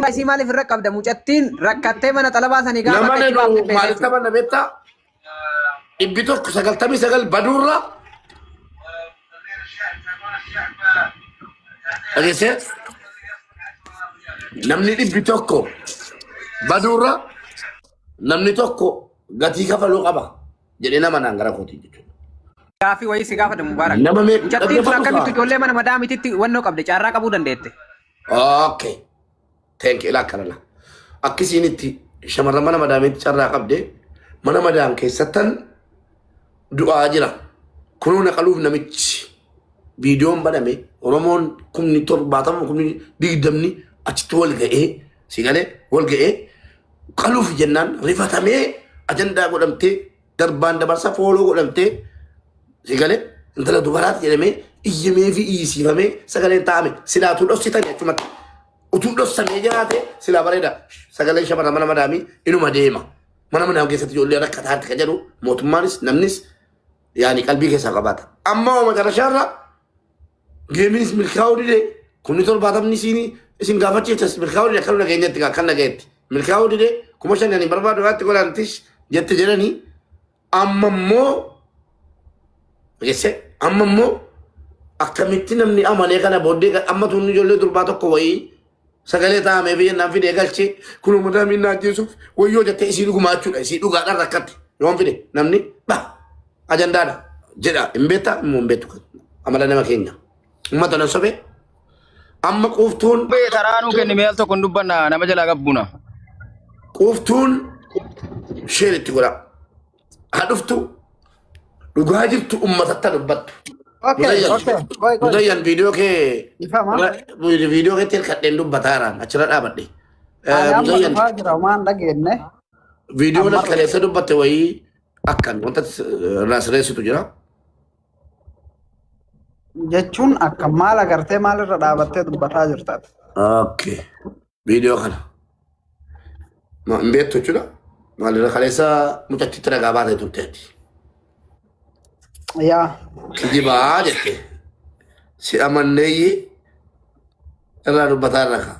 Isii maaliif irra qabda? Mucattiin rakkattee mana xalabaa sanii gaafa Nama akka itti nanu baafte beekta maaliif jechuudha. taphanna beektaa? 199 baduurra dhageessee namni 100 baduurra namni tokko gatii kafaluu qaba jedhee nama naan gara kootii jechuudha. Gaafii wayii si gaafadha Mubaarak. Nama meeqa Mucattiin tun dhaggeeffatu akkamitti kaa? ijoollee mana madaamititti wannoo qabde carraa qabuu dandeette. Okay. Thank you. Ilaa akkana laa. Akkisiin itti shamarran mana madaamiitti carraa qabde mana madaam keessattan du'aa jira. Kunoo na qaluuf namichi viidiyoon baname Oromoon 70,000 20,000 achitti wal ga'ee si galee wal ga'ee qaluuf jennaan rifatamee ajandaa godhamtee darbaan dabarsa fooloo godhamtee si galee intala dubaraati jedhamee iyyamee fi iyyisiifamee sagaleen taa'ame silaatuu dhossitan achumatti utuu dhossamee jiraate silaa bareeda sagaleen shamarran mana madaamii inuma deema mana madaam keessatti ijoollee rakkataatti kan jedhu mootummaanis namnis yaani qalbii keessaa qabaata amma hoo macarashaarra geeminis milkaa'uu dide 70,000 isiin isin gaafachiiftas milkaa'uu dide akka nageenyatti kan nagayetti milkaa'uu dide 5,000 ani barbaadu irratti godhantis jette jedhanii amma immoo geesse amma immoo akkamitti namni amanee kana booddee amma tuunni ijoollee durbaa tokko wayii sagalee taa'amee fi jennaan fidee galchee kun uummata miidhaa ajjeesuuf wayyoo jettee isii dhugumaa jechuudha isii dhugaadhaan rakkatte yoon fide namni ba ajandaadha jedha hin beektaa immoo hin beektu amala nama keenya uummata nan sobee amma quuftuun Bee taraa nuu kenni mee al tokko hin dubbanna nama jalaa qabbuna. Quuftuun sheen itti godha. Haa dhuftu dhugaa jirtu uummatatti haa dubbattu. Okay, Muzayyan okay. Qoy, qoy. Muzayyan viidiyoo kee Ifama. viidiyoo keetti hirkadheen dubbataa jiraan achirra dhaabadhe. Ani amma Muzayyan dhufaa jira waan dhageenye. viidiyoon Amma as kaleessa dubbatte wayii akkan wanta irraa sirreessitu jira. Jechuun akka maal agartee maalirra dhaabattee dubbataa jirta ati? Okay. Viidiyoo kana. Hin beektu jechuudha. Maalirra kaleessa mucattiitti ragaa baatee turteeti. Yaa. Kijibaa jette. Si amanneeyyi irraa dubbataa irra kaa.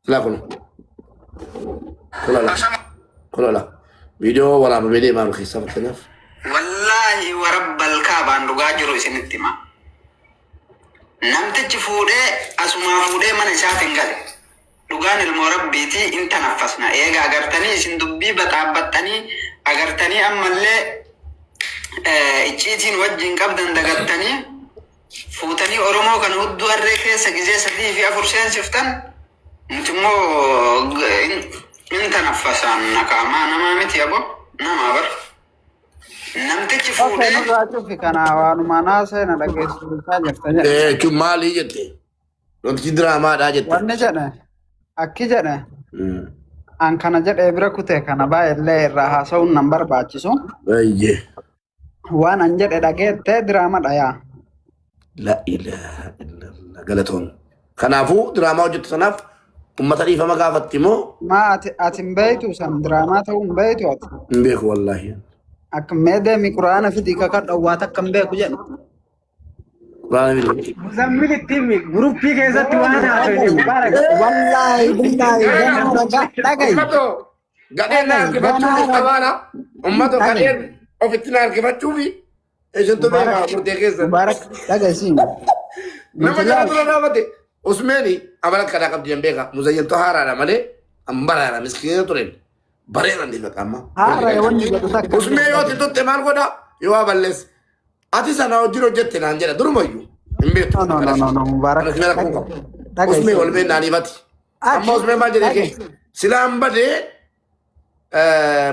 Ilaa kun. Kun ala. Kun ala. Viidiyoo waraabamee deemaa jiru keessaa fakkeenyaaf. Wallaahi warabbal kaabaan dhugaa jiru isinitti hima. Namtichi fuudhee asumaa fuudhee mana isaatiin gale. Dhugaan ilmoo rabbiitii in tanaffasna. Eega agartanii isin dubbii baxaabbaxxanii agartanii ammallee icciitiin wajjin qabdan dagattanii fuutanii Oromoo kana hudduu harree keessa gizee sadii fi afur seensiftan nuti immoo in tanaffasaan nakaamaa namaa miti abo namaa bar. Namtichi Okay, fuudhee nurraa cufi kana waanuma naasee na dhageessisaa jirta jedhe. Jechuun maalii jette? Wantichi diraamaadhaa jette. Wanni jedhe akki jedhe an kana jedhee bira kute kana baay'ellee irraa haasa'uun nan barbaachisu. Baay'ee. Waan an jedhe dhageette diraamadha yaa. La ilaha illallah. Galatoon. Kanaafuu diraamaa hojjettu sanaaf uummata dhiifama gaafatti moo Maa ati ati hin beektu san diraamaa ta'uu hin beektu ati. hin beeku wallaahi. Akka mee deemi quraana fidii kakadhu waa takka hin beeku jedhu. Quraana fidi. Muzammil itti himi guruppii keessatti waan haasa'e Mubaarak. Wallaahi billaahi ganaa ragaa dhagayi. Uummatoo gadheen na Dhagayi harkifachuuf ganaa ragaa qabaana. Uummatoo dhagayi. gadheen ofitti na harkifachuufi isintu Mubaarak beekaa murtee keessan. Mubaarak dhagayi siin. Nama Nuti jala laal dura dhaabate Usmeeni amala kanaa qabdi hin beeka. Muzayyantu haaraadha malee an baraara miskiina tureen. Bareera ni bakka amma. haara wanni jedhu takka hin Usmee jiru yoo ati dhagayi. tutte maal godha yoo waa balleesse. Ati sana hojii hojjette naan jedha durumayyuu hin beektu. No no no no no Mubaarak Kanas mera kun dhagayi qabu. dhagayi Usmee wal siin. beeknaan ifati. Amma Ati Usmee maal jedhee kee dhagayi. silaan badee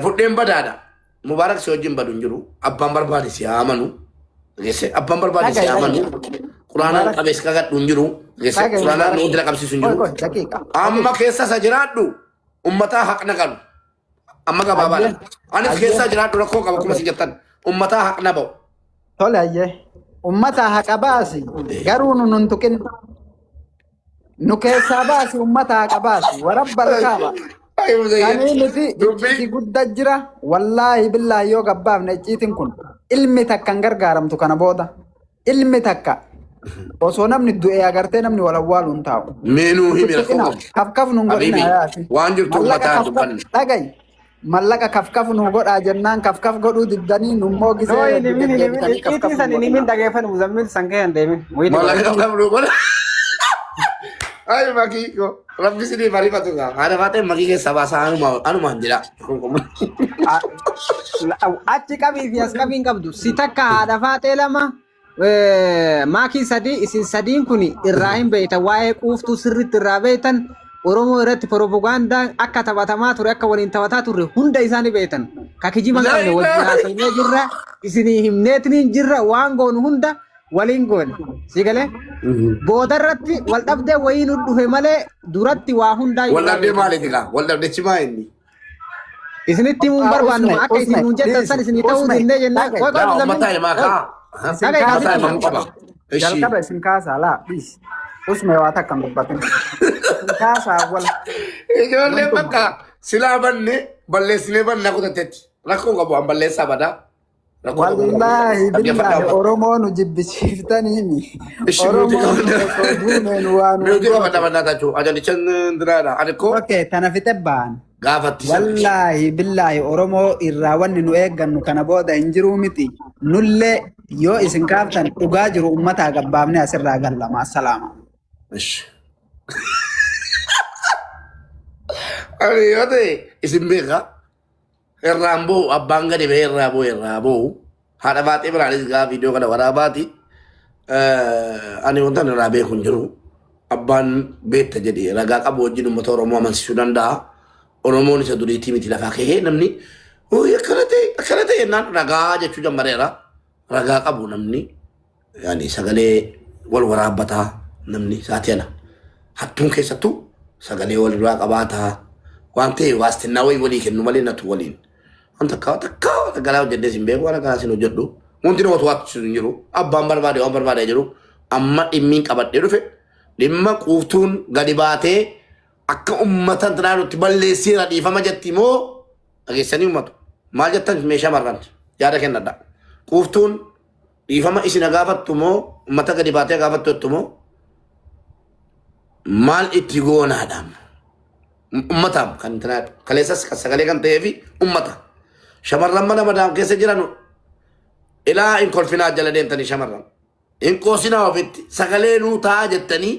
fudheen badaadha. Mubaarak si wajjin badu hin jiru. Abbaan barbaade si haa amanu. Geesse abbaan barbaade si Dhagayi haa amanu. dhagayi. Quraanaan Mubaarak qabees kagadhu hin jiru. Geesse dhagayi quraanaan Mubaarak. nu dira qabsiisu hin Qoy jiru. qoy daqiiqa Amma daqiiqa. keessa isa jiraadhu ummataa haqna qabu. Amma gabaabaadha. Ayyee Anis ayyee. keessaa jiraadhu rakkoo qaba akkuma Okay. isin jettan. Ummataa haqna ba'u. Tole ayyee. Ummata haqa baasi garuu nu nun tuqin. Nu keessaa baasi ummata haqa baasi. Warabbal kaaba. Ay, Muzayyan. Sanii miti Dubbii. icciitii guddaa jira. Wallaahi billaahi yoo gabbaafne icciitiin kun ilmi takka hin gargaaramtu kana booda. Ilmi takka. Osoo namni du'e agartee namni wal awwaalu hin taa'u. Mee nuu himi rakkoo Tuttuqina. qabdu. Kafkaf nun godhina Habiibi yaasi. waan jirtu Mallaqa uummataa kafkaf dubbanne. dhagayi. Mallaqa kafkaf nu godhaa jennaan kafkaf godhuu diddanii nummoo No, gisee hin himin, hin himin. deddeebitanii kafkaf Icciitii nu san hin himin godhina. dhageeffan Muzammil san kee hin deemin. Wayii Mallaqa dabalatee. kafkaf nuu godha. Ay makii ko. Rabbi sinii barifatu gaa. Haadha faatee makii keessaa baasaa anuma anumaan jedha. Achi qabii fi as qabii hin qabdu. Si takka haadha faaxee lama maakii sadii isin sadiin kun irraa hin beektan waa'ee quuftuu sirriitti irraa beektan Oromoo irratti propagaandaa akka taphatamaa ture akka waliin taphataa turre hunda isaanii beektan. Ka kijiba hin qabne wajjin haasofnee jirra isinii himneetiniin jirra waan goonu hunda waliin goone. Si galee? Booda irratti wal dhabdee wayii nu dhufe malee duratti waa hundaa Wal irraa dhabdee beektan. maaliiti gaa? Wal dhabdechi maa inni? Isinitti himuun Ah, barbaannu Usme, akka isin Usme, nuun jettan san dhiisi. isinii ta'uu Usme, dinnee jennaan. dhagayi. Qoy qoy Yaa Muzammil. uummataa himaa Qoy. kaa. Isin Dhagayi Uummataa kaasaa kaasitti himamuu hima. qaba. Ishii. Jalqaba isin kaasaa laa dhiisi. Usme waa takka hin dubbatin. Isin kaasaa wal Ijoolleen wantuma. bakka silaa banne balleessinee bannaa kutatteetti. Rakkoo qabu an balleessaa badaa. Rakkoo qabu. Wallaahi Dhaggeeffadhaa billaahi uummata. Oromoo nu jibbisiiftaniimi. Ishi miutii Oromoo nu qabadha. osoo duuneen waa nu Miutii qabadha goote. bannaa taachuu. Ajalichan diraadha. Ani koo Okay, tana fixe ba'an. gaafatti san. Wallaahi billaahi Oromoo irraa wanni nu eeggannu kana booda hin jiruu miti. Nullee yoo isin kaaftan dhugaa jiru uummataa gabbaafnee asirraa gallama. Assalaama. Ishi. Ani yoo ta'e isin beekaa. Irraan boo'u abbaan gadi ba'ee irraa boo'u irraa boo'u. Haadha baaxee biraanis gaafa viidiyoo kana waraabaati. Ani wanta ani irraa beeku hin jiru. Abbaan beekta jedhee ragaa qabu wajjin uummata Oromoo amansiisuu danda'a. Oromoon isa duriitii miti lafaa ka'ee namni "Ooyi, akkana ta'e akkana ta'e jennaan ragaa jechuu jammareera. Ragaa qabu namni yaani sagalee wal waraabbataa namni sa'aatii ana. Hattuun keessattuu sagalee wal duraa qabaataa waan ta'e waastinnaa wayii walii kennu malee natu waliin. Waan takka takka waan akkanaa hojjedhee sin beeku waan akkanaa sin hojjedhu. Wanti nama to'achiisu hin jiru. Abbaan barbaade waan barbaade jiru. Amma dhimmiin qabadhee dhufe dhimma quuftuun gadi baatee akka uummata intinaadhutti balleesseera dhiifama jetti moo dhageessanii uummatu. Maal jettan meeshaa marran yaada kennadha. Quuftuun dhiifama isin gaafattu moo uummata gadi baatee gaafattu jettu moo maal itti goonaadha. Uummataaf kan intinaadhu. Kaleessas kan sagalee kan ta'ee fi uummata. Shamarran mana madaam keessa jiran ilaa hin kolfinaa jala deemtanii shamarran. Hin qoosinaa ofitti sagalee nuu ta'a jettanii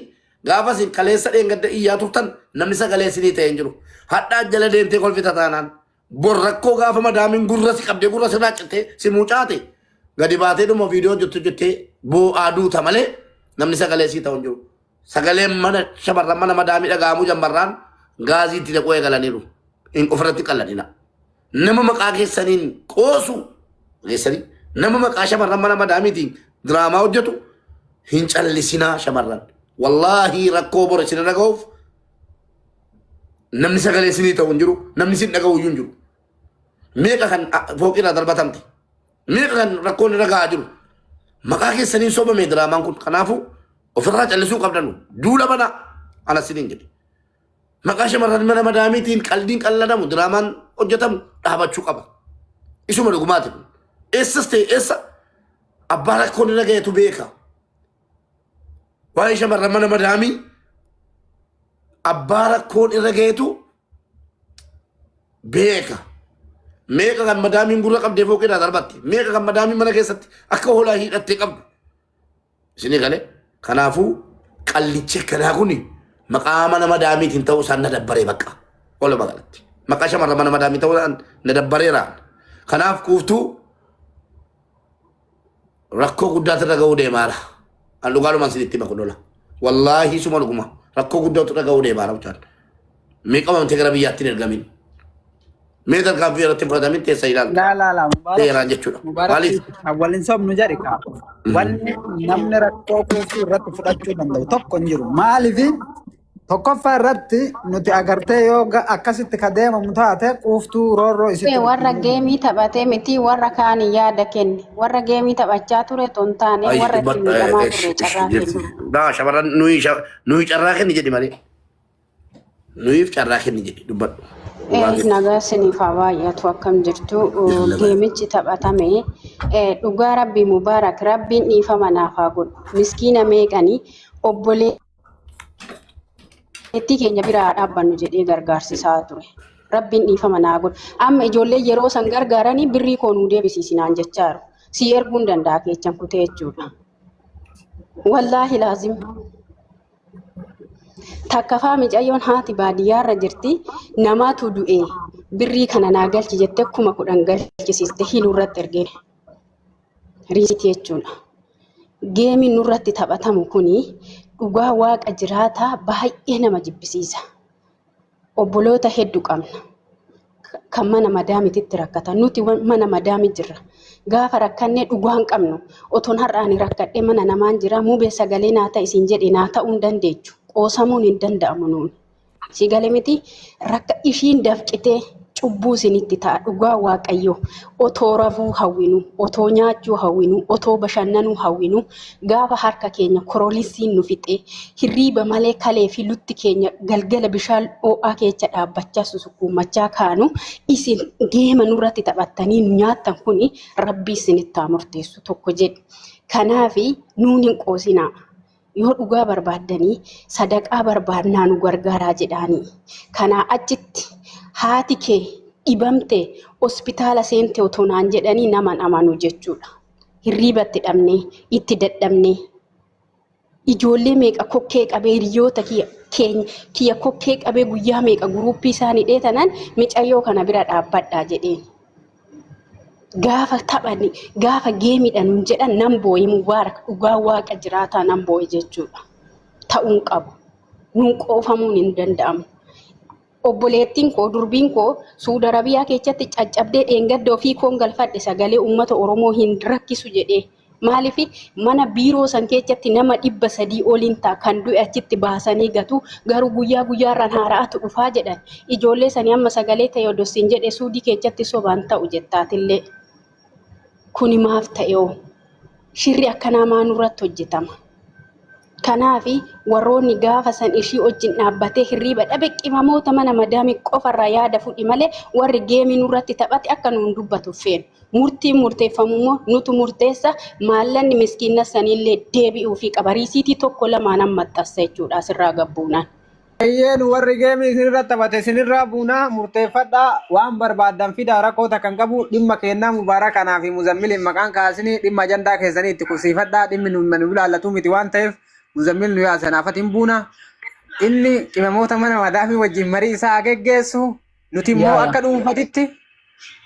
gaafa isin kaleessa dheengadda iyyaa turtan namni sagalee isinii ta'e hin jiru. Hadhaa jala deemtee kolfita taanaan bor rakkoo gaafa madaamiin gurra si qabdee gurra sirraa cittee si muucaate gadi baatee dhuma viidiyoo hojjettu jettee boo'aa duuta malee namni sagalee sii ta'u hin jiru. Sagaleen mana shamarran mana madaamii dhaga'amuu jammarraan gaaziitti naquu eegalaniiru. Hin ofirratti qalladina. Nama maqaa keessaniin qoosu keessanii nama maqaa shamarran mana madaamiitiin diraamaa hojjetu hin callisinaa shamarran. Wallaahii rakkoo bor isin irra ga'uuf namni sagalee isinii ta'u hin jiru namni isin dhaga'u iyyuu hin jiru. Meeqa kan fooqii irraa darbatamte meeqa kan rakkoon irra ga'aa jiru. Maqaa keessaniin sobame diraamaan kun kanaafuu ofirraa callisuu qabdanu duula banaa ana isiniin jedhe. Maqaa shamarran mana madaamiitiin qaldiin qalladamu diraamaan hojjetamu dhaabachuu qaba. Isuma dhugumaati kun. Eessas ta'e eessa abbaa rakkoon irra ga'etu beeka. Waa'ee shamarran mana madaamii abbaa rakkoon irra ga'etu beeka. Meeqa kan madaamiin gurra qabdee fooqirraa darbatti. Meeqa kan madaamiin mana keessatti akka hoolaa hidhattee qabdu. Isinii galee kanaafuu qallichi akkanaa kun maqaa mana madaamiitiin ta'uu isaan na dabbaree bakka. Walumaa galatti. Maqaa shamarran mana madaamii ta'uu isaan na dabbareera. Kanaaf kuuftuu rakkoo guddaatu irra ga'uu deemaara. An dhugaadhumaan isinitti hima kun lola. Wallaahi suma dhuguma. Rakkoo guddaatu irra ga'uu deemaara mucaan. Mee qabamtee gara biyyaatti hin ergamin. Mee tarkaanfii irratti hin fudhatamin teessa ilaalta. Laa laa laa Mubaarak Seeraan jechuudha. Mubaarak Maaliif? waliin sobnu jedhi kaa. Wanni namni rakkoo kuufuu irratti fudhachuu danda'u tokko hin jiru. Maaliif tokkoffaa irratti nuti agartee yoo akkasitti ka deemamu taate quuftuu roorroo isitti Warra geemii taphatee miti warra kaan yaada kenne. Warra geemii taphachaa ture otoo hin taane Ay, warra itti miidhamaa ture carraa jirti. kenne. Daa shamarran nuyi carraa kenni jedhi malee. Nuyiif carraa kenni jedhi dubbadhu. Dhugaa keeti. Nagaa isiniif haa baay'atu akkam jirtu. Jaalala. Geemichi taphatame dhugaa Rabbii Mubaarak Rabbiin dhiifama naaf haa godhu. Miskiina meeqanii obboleettii keenya biraa haa dhaabbannu jedhee gargaarsisaa ture. Rabbiin dhiifama naa godhu. Amma ijoollee yeroo san gargaaranii birrii koo nuu deebisiisinaan jechaaru. Sii erguu hin danda'a keechan kutee jechuudha. Wallaahi laazim. Takka faa micayyoon haati baadiyyaarra jirti namaatu du'e birrii kana naa galchi jettee 10,000 galchisiiste hiluu irratti ergee riisitii jechuudha. Geemiin nurratti taphatamu kuni dhugaa waaqa jiraataa baay'ee nama jibbisiisa. Obboloota heddu qabna. Kan mana madaamititti rakkatan. Nuti mana madaami jirra. Gaafa rakkannee dhugaa hin qabnu. Otoon har'a ani rakkadhee mana namaan jira mubee sagalee naa ta'i siin jedhe naa ta'uu hin dandeechu. Qoosamuun hin danda'amu nuuni. Si gale miti rakka ishiin dafqitee cubbuu isinitti ta'a dhugaa waaqayyoo otoo rafuu hawwinu otoo nyaachuu hawwinu otoo bashannanuu hawwinu gaafa harka keenya korolisiin nu fixee hirriiba malee kalee fi lutti keenya galgala bishaan ho'aa keessa dhaabbachaa susukkuummachaa kaanu isin geema nurratti taphattanii nu nyaattan kuni rabbii isinitti haa murteessu tokko jedhi. Kanaafi nuun hin qoosinaa. Yoo dhugaa barbaaddanii sadaqaa barbaadnaa nu gargaaraa jedhaanii. Kanaa achitti haati kee dhibamte hospitaala seente otoo naan jedhanii naman amanu jechuudha. Hirriiba itti dhabnee itti dadhabnee ijoollee meeqa kokkee qabee hiriyoota kiyya keenya kiyya kokkee qabee guyyaa meeqa guruuppii isaanii dheetanan micayyoo kana bira dhaabbadhaa jedheen. Gaafa taphani gaafa geemidha nuun jedhan nan boo'e Mubaarak dhugaa waaqa jiraataa nan boo'e jechuudha. Ta'uun qabu. Nuun qoofamuun hin danda'amu. Obboleettiin koo durbiin koo Suudi Arabiyaa keessatti caccabdee dheengadda ofii koon galfadhe sagalee uummata Oromoo hin rakkisu jedhee. Maaliif mana biiroo san keessatti nama 300 oliin ta'a kan du'e achitti baasanii gatu garuu guyyaa guyyaarraan haara'atu dhufaa jedhan. Ijoollee sanii amma sagalee ta'e odoo siin jedhe Suudii keessatti sobaan ta'u jettaatillee. Kuni maaf ta'e hoo? Shirri akkanaa maa nurratti hojjetama? Kanaafi warroonni gaafa san ishii wajjin dhaabbatee hirriiba dhabe qimamoota mana madaamii qofarraa yaada fudhi malee warri geemii nurratti taphate akka nuun dubbatu feenu. Murtiin murteeffamu immoo nutu murteessa maallanni miskiinna sanillee deebi'uufii qaba. Riisiitii tokko lamaan maxxansa jechuudha asirraa gabbuunaan. Eeyyeen warri geemii isinirra taphate isinirraa buunaa murteeffadhaa waan barbaaddan fidaa rakkoo takka hin qabu dhimma kennaa Mubaarak kanaa fi Muzammiliin maqaan kaasinii dhimma ajandaa keessanii itti qubsiifadhaa dhimmi nu nu ilaallatu miti waan ta'eef Muzammil nu yaasa naafat hin buuna inni qimamoota mana madaamii wajjin marii isaa haa geggeessu nuti immoo Yaa. akka dhuunfatitti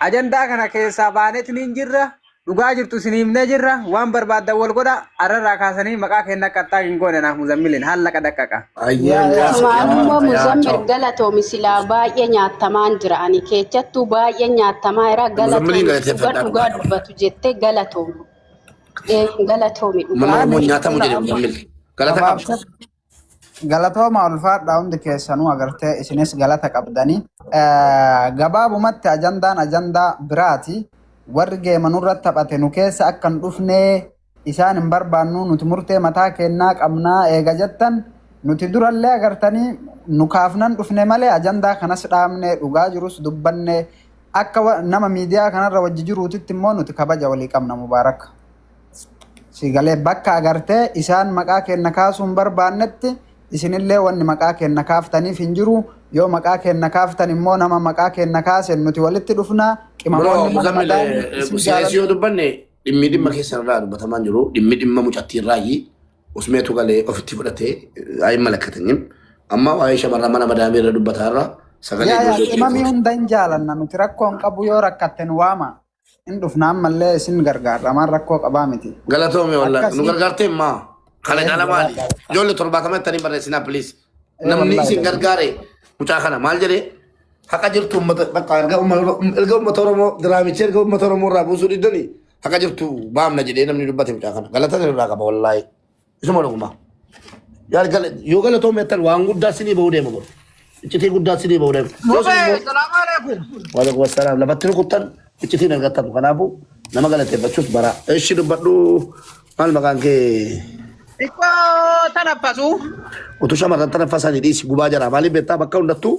ajandaa kana keessaa baaneetiin hin jirra. Dhugaa jirtu isin himnee jirra. Waan barbaaddan wal godha. Arrarraa kaasanii maqaa keenya akka attaa hin goone naaf Muzammiliin haala dhaqqaqa. Ayyeen jaarsa Maalummoo yaa Muzammil ciao. galatoomi silaa baay'ee nyaatamaan jira ani keechattuu baay'ee nyaatamaa jira Muzammiliin galatoomi dhugaa galateeffadhaa dhugaa dhugaa. dubbatu jettee galatoomi. Galatoomi Uummanni dhugaa. Oromoo nyaatamu Gabaabsatti jedhe amma Muzammil. Galata qaba. gabaabsatti galatooma ulfaadhaa hundi keessanuu agartee isinis galata qabdanii. Gabaabumatti ajandaan ajandaa biraati. Warri geema nurratti taphate nu keessa akka hin dhufnee isaan hin barbaannu nuti murtee mataa kennaa qabnaa eega jettan nuti durallee agartanii nu kaafnan dhufne malee ajandaa kanas dhaabne dhugaa jirus dubbanne akka nama miidiyaa kanarra wajji jiruutitti immoo nuti kabaja walii qabna Mubaarak. Si galee bakka agartee isaan maqaa keenna kaasuu hin barbaannetti isinillee wanni maqaa keenna kaaftaniif hin jiru. Yoo maqaa keenna kaaftan immoo nama maqaa keenna kaasen nuti walitti dhufna. Bro, Qimamoonni mana Muzammil madaamii isin siyaasii yoo jaalanna. dubbanne dhimmi dhimma keessan irraa dubbatamaa hin jiru. Dhimmi dhimma mucattii irraayi. Usmeetu galee ofitti fudhatee ayi malakatanyim. Amma waa'ee shamarran mana madaamii irra dubbataa irra sagalee Yaa yaa ijoollee qimamii keefuuti. hunda hin jaalanna nuti rakkoo hin qabu yoo rakkatte nu waama. Hin dhufna ammallee isin gargaarra maan rakkoo qabaa miti. Galatoome wallahi. Nu Akkasii gargaartee maa? Kana ee caala maali? jabaadha. Ijoollee 70 ittanii barreessinaa please. Ee Namni wallahi isin gargaare mucaa kana maal jedhee? Haqa jirtu uummata bakka erga uummata Oromoo diraamicha erga uummata Oromoo irraa buusuu diddanii haqa jirtu baamna jedhee namni dubbate mucaa kana. Galata irraa qaba wallahi. Isuma dhuguma. Yoo galatoome jettan waan guddaa sinii bahuu deema boru. Iccitii guddaa sinii bahuu deema. Yoo isin Mubee, immoo salaamu alaikum. waalaikum assalaam lafatti rukuttan iccitiin argattamu. Kanaafuu nama galateeffachuus bara. Ishi dubbadhu maal maqaan kee Xiqqoo tanaffasu. utuu shamarran tanaffasanii dhiisi gubaa jira. Maaliif beektaa bakka hundattuu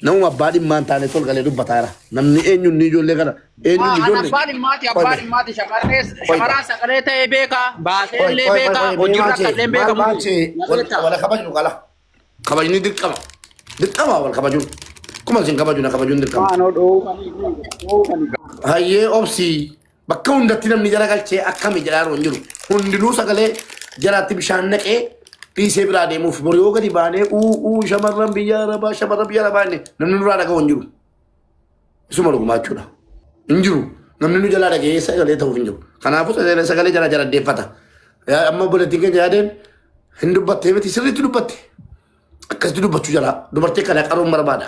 Namuma abbaa dhimmaa hin taane tol galee dubbataa jira. Namni eenyuun ni ijoollee kana eenyuun An ijoollee. abbaan dhimmaati Qoy abbaan dhimmaati shamarree qoy shamarraan sagalee ta'ee beeka baasee qoy illee qoy qoy beeka qoy mee hojiirra maal akka illee jee maal beekamu. maal jee Na wal beektaa? wal kabaju qala. Kabajni dirqama. Dirqama wal kabajuun. Akkuma isin kabaju na kabajuun dirqama. Maanoo dhoofanii. Hayyee obsii bakka hundatti namni jara galchee akkami jedhaa hin jiru. Hundinuu sagalee jaraatti bishaan naqee dhiisee biraa deemuuf bor yoo gadi baanee uu uu shamarran biyya arabaa shamarran biyya arabaa inni namni nurraa dhaga'u hin jiru. Isuma dhugumaa jechuudha. Hin jiru. Namni nu jalaa dhaga'ee sagalee ta'uuf hin jiru. Kanaafuu sagalee sagalee jara jara deeffata. Amma obboleettiin keenya yaadeen hin dubbattee miti sirriitti dubbatte. Akkasitti dubbachuu jala dubartii kana qaruun barbaada.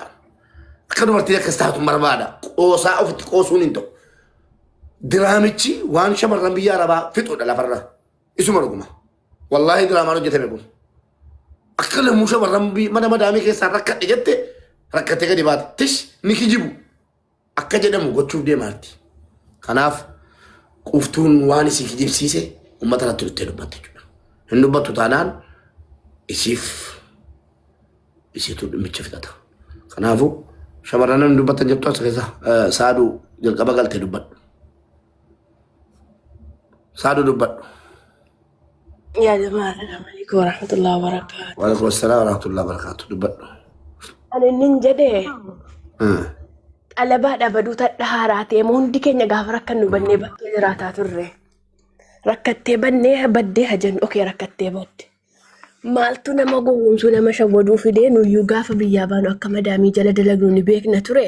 Akka dubartiin akkas taatu barbaada. Qoosaa ofitti qoosuun hin ta'u. Diraamichi waan shamarran biyya arabaa fixuudha lafarra. Isuma dhuguma. Wallaahi diraamaan hojjetame kun. Akka lammuu shamarran mana madaamii keessaa rakkadhe jette rakkattee gadi baate. Tish ni kijibu. Akka jedhamu gochuuf deemaarti. Kanaaf quuftuun waan isii kijibsiise uummata irratti dhuftee dubbatte jechuudha. Hin dubbattu taanaan isiif isiitu dhimmicha fixata. Kanaafuu shamarran namni dubbattan jirtu as keessa saaduu jalqaba galtee dubbadhu. Saaduu dubbadhu. Yaa jamaa assalamu alaikum warahmatullahi wabarakatuh. Waalaikum assalaam warahmatullahi wabarakatuh dubbadhu. Ani nin jedhe xalabaa dhabaduu tadha haaraa ta'e moo hundi keenya gaafa rakkannu bannee bakkee jiraataa turre. Rakkattee bannee baddee hajannu okee rakkattee badde. Maaltu nama gowwoomsuu nama shawwaduu fidee nuyyuu gaafa biyyaa baanu akka madaamii jala dalagnu ni beekna ture.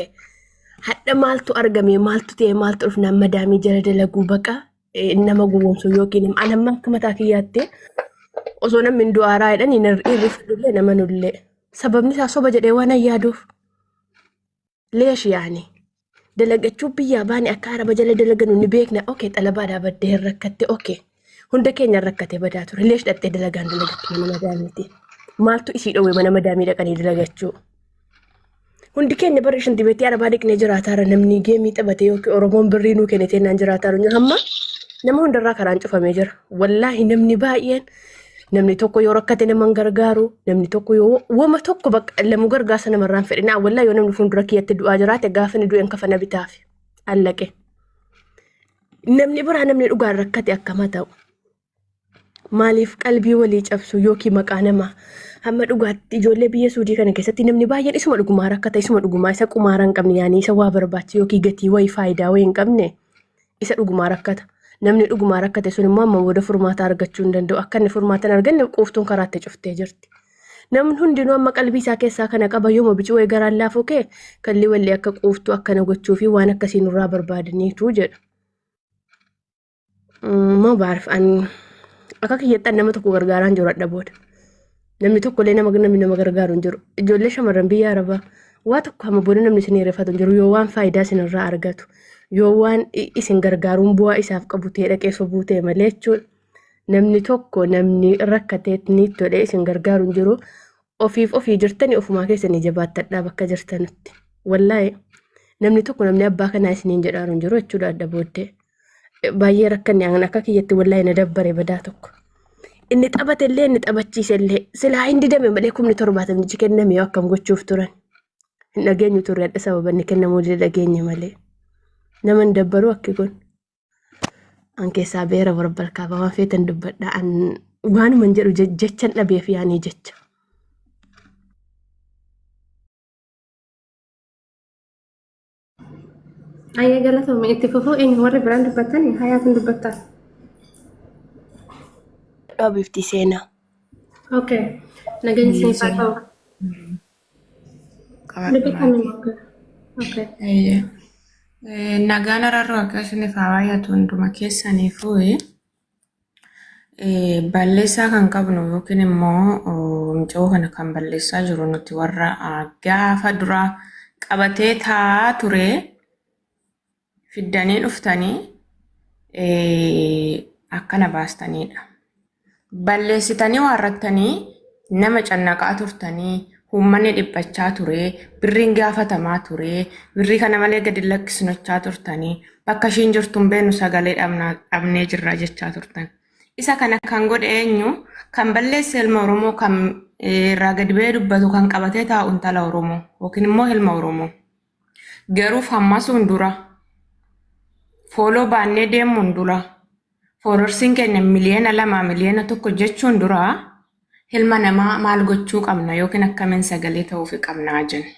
Hadha maaltu argame maaltu ta'e maaltu dhufnaan madaamii jala dalaguu baqa nama gowwoomsuu yookiin an amma akka mataa kiyyaatti osoo namni hin du'aaraa jedhan hin hirrifadhullee nama nullee. Sababni isaa soba jedhee waan an yaaduuf. Leesh yaani. Dalagachuu biyyaa baane akka araba jala dalaganu ni beekna. Okay xalabaadhaa baddee hin rakkatte. Okay. Hunda keenya rakkate badaa ture. Leesh dhattee dalagaan dalagatti mana madaamiiti. Maaltu isii dhowwe mana madaamii dhaqanii dalagachuu? Hundi keenya bara shanti beetii arabaa dhiqnee jiraataara namni geemii taphate yookiin Oromoon birrii nuu kennitee naan jiraataaru hamma nama hundarraa karaan cufamee jira. Wallaahi namni baay'een namni tokko yoo rakkate nama hin gargaaru namni tokko yoo wama tokko bakka lamu gargaarsa namarraa hin fedhin. Wallaahi yoo namni fuuldura kiyyatti du'aa jiraate gaafa inni du'een kafana bitaaf allaqe. Namni biraa namni dhugaan rakkate akkama ta'u. Maaliif qalbii walii cabsu yookiin maqaa namaa hamma dhugaatti ijoollee biyya Suudii kana keessatti namni baay'een isuma dhugumaa rakkata isuma dhugumaa isa qumaara hin qabne yaanii isa waa barbaacha yookiin gatii wayii faayidaa wayii hin qabne isa dhugumaa rakkata. Namni dhugumaa rakkate sun immoo amma booda furmaata argachuu hin danda'u. Akka inni furmaata hin arganne quuftuun karaatti cuftee jirti. Namni hundinuu amma qalbii isaa keessaa kana qaba yooma bicuu wayii garaan laafuu kee kalli wallee akka quuftuu akkana gochuu fi waan akkasii nurraa barbaadaniitu jedha. Moo baarif an akka kiyyatti an nama tokko gargaaraan jiru adda booda. Namni tokko illee nama namni nama gargaaru hin jiru. Ijoollee shamarran biyya Arabaa waa tokko hamma booda namni isin hirrifatu hin jiru yoo waan faayidaa isin irraa argatu yoo waan isin gargaaruun bu'aa isaaf qabu ta'e dhaqee sobuu ta'e malee jechuudha. Namni tokko namni rakkatee ni tole isin gargaaru hin jiru. Ofiif ofii jirtanii ofumaa keessanii jabaattadhaa bakka jirtanutti. Wallaahi namni tokko namni abbaa kanaa isiniin jedhaaru hin jiru jechuudha adda booddee. Baay'ee rakkanne an akka kiyyatti wallaahi na dabbare badaa tokko. Inni taphate illee inni taphachiise illee silaa hin didame malee 70,000 kenname yoo akkam gochuuf turan. Hin dhageenyu turre adda sababa inni kennamuu dide dhageenye malee. Nama hin dabbaru akki kun. An keessaa beera barbalkaa waan feetan dubbadha. An waanuman jedhu jechan dhabeef yaanii jecha. Ayyee galatoome itti fufuu eenyu warri biraan dubbattan hayaatiin dubbattaa. Dhoobifti seenaa. Okay. Nageenya isiniif haa ta'u. Qabadhu Dubbattan maakii. immoo. Okay. Eeyyee. Nagaan araarri waaqa isiniif haa baay'atu hunduma keessaniifuu balleessaa kan qabnu yookiin immoo mucoo kana kan balleessaa jiru nuti warra gaafa duraa qabatee taa'aa ture fiddanii dhuftanii akkana baastanidha. Balleessitanii waarrattanii nama cannaqaa turtanii uummanni dhiphachaa ture birriin gaafatamaa ture birrii kana malee gadi hin lakkisnu jechaa turtanii bakka ishiin jirtu hin beeknu sagalee dhabnee jirra jechaa turtan. Isa kana kan godhe eenyu? Kan balleesse ilma Oromoo kan irraa gadi ba'ee dubbatu kan qabatee taa'u intala Oromoo yookiin immoo ilma Oromoo. Garuu fammasuun dura follow baannee deemuun dura followersiin keenya 2 miliyoona 1 miliyoona jechuun dura ilma namaa maal gochuu qabna yookiin akkamiin sagalee ta'uufi qabnaa jenna.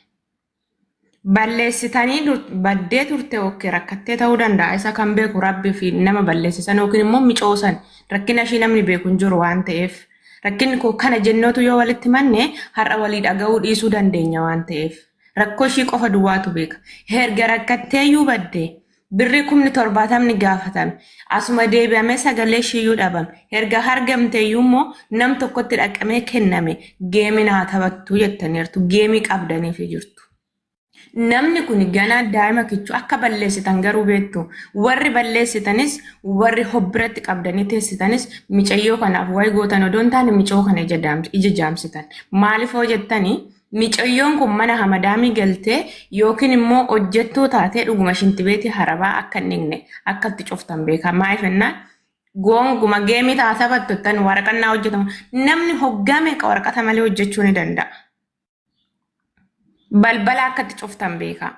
Balleessitanii baddee turte, okay, rakkattee ta'uu danda'a. Isa kan beeku Rabbii fi nama balleessisan yookiin immoo micoosan rakkina ishii namni beeku hin jiru waan ta'eef. Rakkinni koo kana jennootu yoo walitti manne har'a walii dhaga'uu dhiisuu dandeenya waan ta'eef. Rakkoo ishii qofa duwwaatu beeka. Erga rakkatteeyyuu badde, birrii 70,000 gaafatame, asuma deebi'amee sagalee ishiiyyuu dhabame, erga argamteeyyuu immoo nam tokkotti dhaqamee kenname, gameiin haa taphattu jettaniirtu, gameii qabdaniif jirtu. Namni kun ganaa daa'ima kichuu akka balleessitan garuu beektu. Warri balleessitanis, warri hobbiratti qabdanii teessitanis, micayyoo kanaaf wayi gootan odoo hin taane micoo kana ija jaamsitan. Maaliif hoo jettanii, micayyoon kun mana hamadaamii galtee yookiin immoo hojjettuu taatee dhuguma shintibeetii harabaa akka hin dhiqne akka itti cuftan beekaa. Maaliif jennaan, goonguma gameii taa taphattu waraqannaa hojjetamu. Namni hoggaa meeqa waraqata malee hojjechuu ni danda'a. Balbala akka itti cuftan beekaa.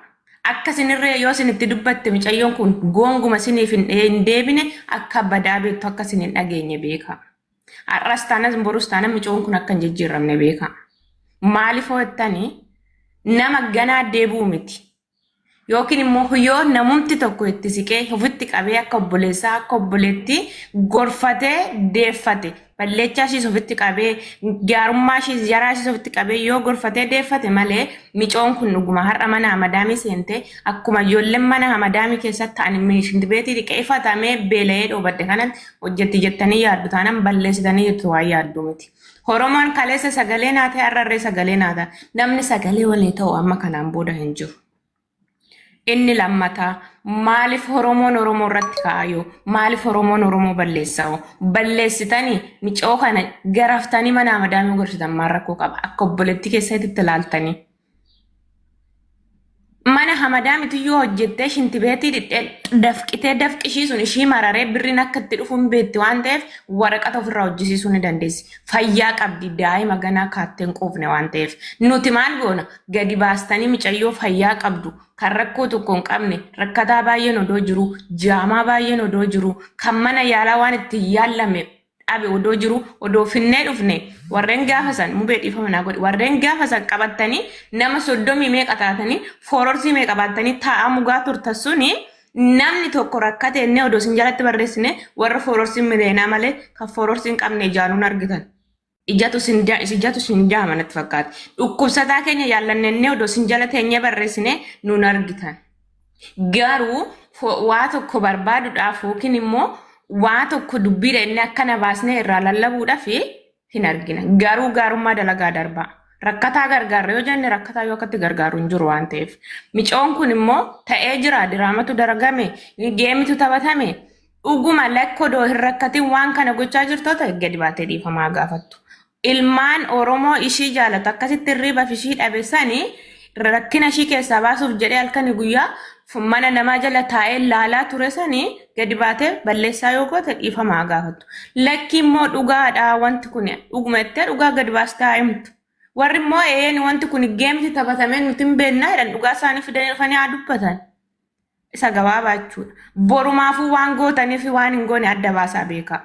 Akka isinirree yoo isin itti dubbatte micayyoon kun goonguma isiniif hin deebine, akka badaa beektu, akka isin hin dhageenye beekaa. Har'as taanas borus taanan micoon kun akka hin jijjiiramne beekaa. Maaliif hoo jettanii, nama ganaa deebi'u miti. Yookiin immoo yoo namumti tokko itti siqee ofitti qabee akka obboleessaa akka obboleettii gorfatee deeffate, balleechaa ishiis ofitti qabee, gaarummaa ishiis yaraa ishiis ofitti qabee yoo gorfatee deeffate malee, micoon kun dhuguma har'a mana hamadaamii seente akkuma ijoolleen mana hamadaamii keessatti ta'an shintibeetii dhiqee ifatamee beela'ee dhoobadde kanatti hojjetti jettanii yaaddu taanaan balleessitanii jirtu, waan yaaddu miti. Oromoon kaleessa sagalee naa ta'e, har'arree sagalee naa ta'a. Namni sagalee walii ta'u amma kanaan booda hin jiru. Inni lammataa, maaliif Oromoon Oromoo irratti ka'aayoo? Maaliif Oromoon Oromoo balleessa'oo? Balleessitanii micoo kana garaftanii mana madaamii gorsitan, maal rakkoo qaba? Akka obboleettii keessatti itti ilaaltanii. Mana hamadaamitu yoo hojjettee shintibeetii dhidhee dafqitee dafqishii sun ishii mararee birriin akka itti dhufu hin beekti waan ta'eef waraqata ofirraa hojjisiisuu ni dandeessi. Fayyaa qabdi, daa'ima ganaa kaattee hin quufne waan ta'eef. Nuti maal goona? Gadi baastanii micayyoo fayyaa qabdu, kan rakkoo tokko hin qabne, rakkataa baay'een odoo jiru, jaamaa baay'een odoo jiru, kan mana yaalaa waan ittiin yaallame dhabe odoo jiru, odoo finnee dhufne, warreen gaafa san mubee dhiifama naa godhi, warreen gaafa san qabattanii nama 30 meeqa taatanii followersii meeqa baattanii taa'aa mugaa turtan suni, namni tokko rakkate inni odoo isin jalatti barreessine, warra followersii miliyeenaa malee kan followersii hin qabne ijaanuun argitan. Ijatu isin jaama natti fakkaata. Dhukkubsataa keenya yaallannee odoo isin jala teenyee barreessine nuun argitan. Garuu waa tokko barbaaduudhaaf yookiin immoo waa tokko dubbiidha inni akkana baasnee irraa lallabuudhaaf hin argina. Garuu gaarummaa dalagaa darbaa. Rakkataa gargaarra yoo jenne, rakkataa yoo akkatti gargaaru hin jiru waan ta'eef. Micoon kun immoo ta'ee jira, diraamatu daragame, gameitu taphatame. Dhuguma lakkodoo hin rakkatin waan kana gochaa jirtoota gadi baatee dhiifamaa gaafattu. Ilmaan Oromoo ishii jaalatu akkasitti hirriibaaf ishii dhabe sanii rakkina ishii keessaa baasuuf jedhee halkanii guyyaa mana namaa jala taa'ee laalaa ture sanii gadi baatee balleessaa yoo goote dhiifamaa gaafattu. Lakki immoo dhugaadha, wanti kun dhuguma jettee dhugaa gadi baastee haa himtu. Warri immoo een wanti kun gameiti taphatamee nuti hin beeknaa jedhan, dhugaa isaanii fidanii dhufanii haa dubbatan. Isa gabaabaa jechuudha. Borumaafuu waan gootanii fi waan hin goone adda baasaa beekaa.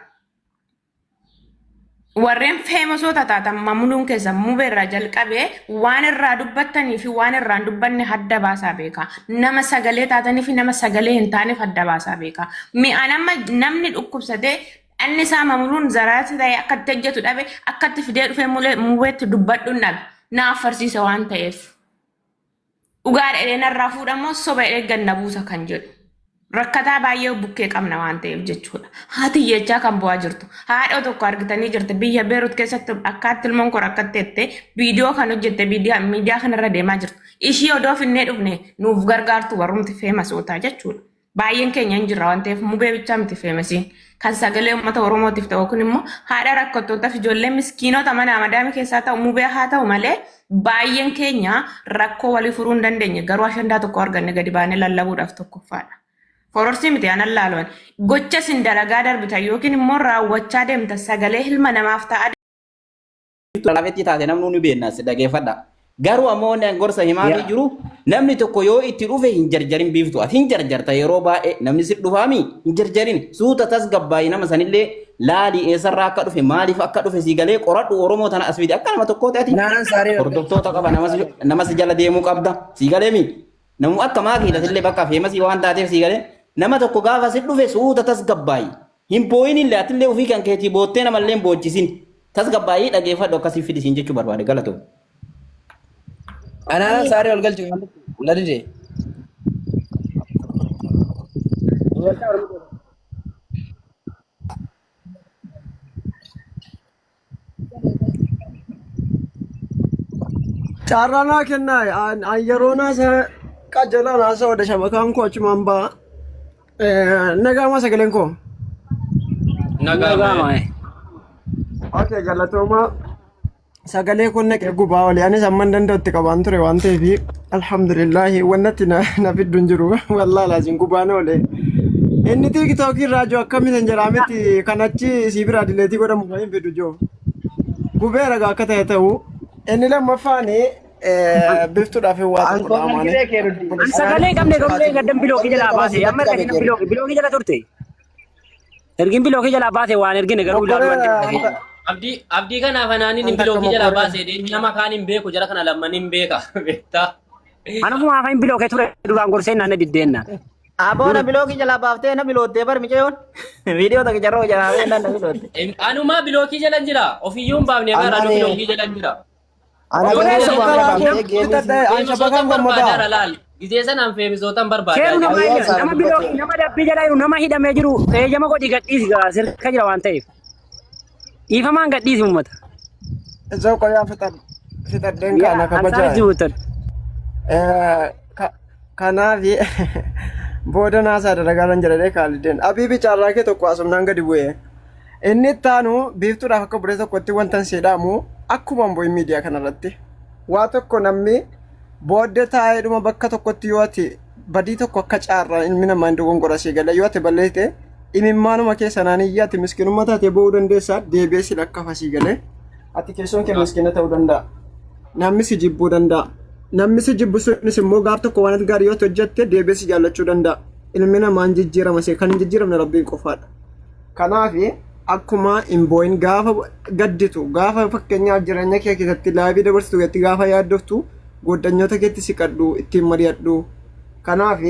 Warreen famousoota taatan mamuluun keessa mubeerraa jalqabee waan irraa dubbattanii fi waan irraa hin dubbanne adda baasaa beekaa. Nama sagalee taatanii fi nama sagalee hin taaneef adda baasaa beekaa. Mi'aan amma namni dhukkubsatee dhanni isaa mamuluun zaraati ta'e akka itti hojjetu dhabe, akka itti fidee dhufee mubeetti dubbadhuun dhabe, na affarsiisa waan ta'eef. Dhugaa dheedhee narraa fuudhamoo soba dheedhee ganna buusa kan jedhu. Rakkataa baay'ee bukkee qabna waan ta'eef jechuudha. Haati hiyyeechaa kan bu'aa jirtu. Haadha tokko argitanii jirti, biyya Beerut keessatti akkaatti ilmoon koo rakkatteette viidiyoo kan hojjette miidiyaa kanarra deemaa jirtu. Ishii odoo finnee dhufne nuuf gargaartu warrumti famousootaa jechuudha. Baay'een keenya hin jirra waan ta'eef mubee bichaa miti famousiin. Kan sagalee uummata Oromootiif ta'u kun immoo haadha rakkattootaaf, ijoollee miskiinota mana madaamii keessaa ta'u mubee haa ta'u malee, baay'een keenya rakkoo walii furuu hin dandeenye, garuu ashandaa tokko arganne gadi baanee lallabuudhaaf tokkoffaadha. Followersii miti anan laaluwan. Gocha isin dalagaa darbitan yookiin immoo raawwachaa deemtan sagalee ilma namaaf ta'a. Laafetti taate namni ni beekna si dhageeffadha. Garuu ammoo wanni an gorsa himaafii Yaa. jiru namni tokko yoo itti dhufe hin jarjarin biiftu. Ati hin jarjarta yeroo baay'ee namni si dhufaami hin jarjarin suuta tasgabbaayi nama sanillee laali eessarraa akka dhufe maaliif akka dhufe si galee qoradhu Oromoo tana as fide akka nama tokkooti ati Naanan saarii hordoftoota qaba nama si jala deemuu qabda si galeemi. Namu akka maakii illee bakka feemasii waan taateef si galee nama tokko gaafa si dhufe suuta tasgabbaayi. Hin boo'in illee atillee ofii kan keetii boottee namallee hin boochisin. Tasgabbaayii dhageeffadhu akkasii fidisiin jechuu barbaade galatoo. Anaanan saarii ol galchu na dide. Carraa naa kennaa an yeroo naasa qajeelaa naasa oda shabakaan koo achumaan ba'a. Nagaama sagaleen koo. Nagaama. Okay galatoomaa sagalee kun naqee gubaa olii anis amman danda'utti qabaan ture waan ta'eef alhamdulillahi wannatti na na fiddu hin jiru wallaahi laaziin gubaan oole. Inni tiiktookii irraa jiru akkamitti hin jedhaa miti kan achi sii biraa dileetii godhamu kan hin fidu jiru. Gubee ragaa akka ta'e ta'u inni lammaffaan biftuudhaaf waa tokko dhaamaani. An sagalee hin qabne garuu gaddan bilookii jalaa baase amma erga isheen bilookii jala turte. Ergin bilookii jalaa baase waan ergine garuu ilaaluu waan danda'e. Abdii abdii kanaaf anaaniin hin bilookii jalaa baase nama kaan hin beeku jara kana lamman hin beeka beektaa. Anuma afaan bilookee ture duraan gorsee naan diddeenna. Aboo na bilookii jalaa baaftee na biloottee bar micayoon. Viidiyoo takka jarroo jalaa ba'ee na bilootte. Anumaa bilookii jala jira ofiyyuu hin baafne bara anu bilookii jala jira. Ana Obboleessa garuu waan koo qabaatee geemii Feemisootan barbaadaara laal. Gizee sanaan feemisootan barbaadaa Seeru nama jira. Ayyaa hidha isaanii nama dubbate. bilookii nama dabbii jala jiru nama hidhamee jiru eeyyama godhi gadhiisi gaa sirka jira waan ta'eef. Dhiifamaan gadhiisi uummata. Isoo qoyaa fixadheen Yaa kaana ansaarri kabajaa. jibuutan. Kanaaf booda naasaa dalagaaran jedhee kaalideen. Abiibi carraa kee tokko asumnaan gadi bu'e. Inni itti aanu biiftuudhaaf akka bulee tokkotti wanta hin siidhaamu akkuma hin bu'in miidiyaa kanarratti. Waa tokko namni booddee taa'ee dhuma bakka tokkotti yoo ati badii tokko akka caarraa ilmi namaa hin dogongora sii gala yoo ati balleessite imimmaanuma keessa naan iyya ati miskinummaa taatee boo'uu dandeessa deebi'ee si lakkafa sii galee ati keessoon kee miskina ta'uu danda'a. Namni si jibbuu danda'a. Namni si jibbu sunis immoo gaaf tokko waan ati gaarii yoo ati hojjette deebi'ee si jaallachuu danda'a. Ilmi namaa hin jijjiirama see kan hin jijjiiramne rabbiin qofaadha. Kanaaf akkuma hin boo'in gaafa gadditu gaafa fakkeenyaaf jireenya kee keessatti laayivii dabarsitu keessatti gaafa yaaddoftu goddanyoota keetti siqadhu ittiin mari'adhu. Kanaaf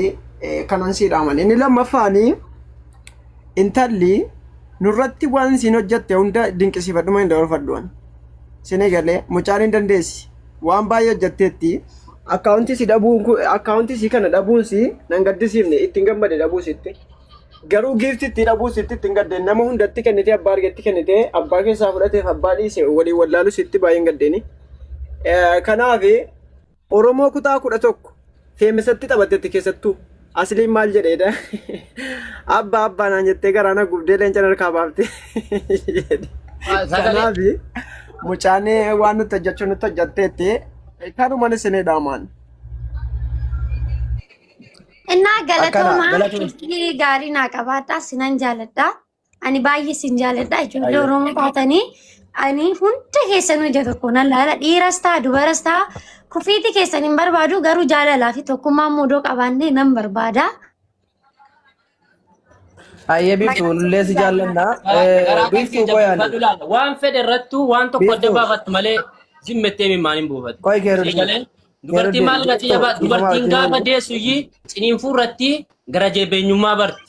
kanan sii dhaaman. Inni lammaffaanii intalli nurratti waan isiin hojjette hunda dinqisiifadhuma hin dabarfadhu. Sin egalee mucaan hin dandeessi. Waan baay'ee hojjetteetti. Akkaawuntii si dhabuun kun akkaawuntii si kana dhabuun si nan gaddisiifne ittiin gammade dhabuu sitti. Garuu giifti itti dhabuu sitti ittiin gaddeen nama hundatti kennitee abbaa argetti kennitee abbaa keessaa fudhateef abbaa dhiise waliin wallaalu sitti baay'een gaddeeni. Kanaaf Oromoo kutaa 11 feemisatti taphattetti keessattuu asliin maal jedheedha. Abbaa abbaa naan jettee garaa na gubdee leenca harkaa baafte. Kanaaf mucaan waan nutti hojjechuu nutti hojjetteetti kanuman isinii dhaamaan. Innaa Akkana galatoomaa galatoon. turtii gaarii naa qabaadhaa sinan jaaladha. Ani baay'ee sin jaaladha ijoollee Ayyee. Oromoo taatanii ani hunda keessanuu ija tokko nan laala dhiiras ta'a dubaras ta'a kufiitii keessan hin barbaadu garuu jaalalaa fi tokkummaa muudoo qabaannee nan barbaada. Ayyee biiftuu nullee si jaallanna. Garaa kan Biiftuu kee qoy ani. jabeeffadhu laala. Waan fedhe irrattuu waan tokko adda Biiftuu baafattu malee zimmettee mimmaan hin buufattu. qoy keeruddiin. Eegalee dubartiin Keeruddiin maal irratti biiftuu jabaa dhiifama dubartiin wajjin gaafa oolu. deessu iyyii ciniinfuu irratti gara jabeenyummaa barti.